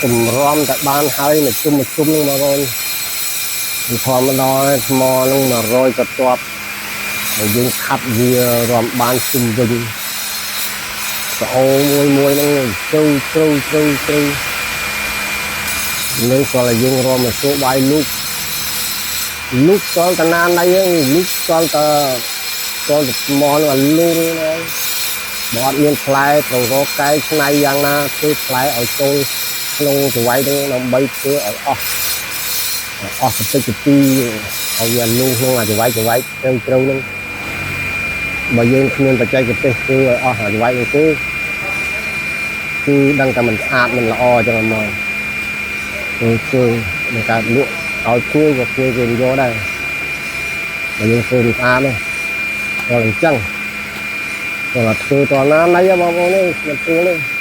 ទម្រាំតែបានហើយមួយជុំមួយជុំហ្នឹងបងប្អូនពីធម្មតាថ្មហ្នឹង100កន្ទាប់ហើយយើងខាត់វារំបានជុំវិញស្អូមួយមួយហ្នឹងជ្រៅជ្រៅជ្រៅជ្រៅនឹងគាត់ឲ្យយើងរំមកសួរបាយលូកលូកតលតាណាណៃហ្នឹងលូកតលតតលថ្មហ្នឹងឲ្យលូងហ្នឹងបើអត់មានផ្លែត្រូវរកកែច្នៃយ៉ាងណាធ្វើផ្លែឲ្យចូលក្នុងចង្វៃហ្នឹងដើម្បីធ្វើឲ្យអស់អស់បន្តិចទីឲ្យវាលូងក្នុងអាចង្វៃចង្វៃជ្រៅជ្រៅហ្នឹងបើយើងគ្មានបច្ចេកទេសធ្វើឲ្យអស់អាចង្វៃហ្នឹងទេគឺដឹងតែមិនស្អាតមិនល្អអញ្ចឹងហ្មងគឺធ្វើในការលក់ឲ្យភ្ញៀវក៏ភ្ញៀវគេមិនយកដែរបើយើងធ្វើមិនស្អាតទេដល់អញ្ចឹងគាត់ធ្វើតណាណៃបងប្អូននេះមិនស្រួលទេ។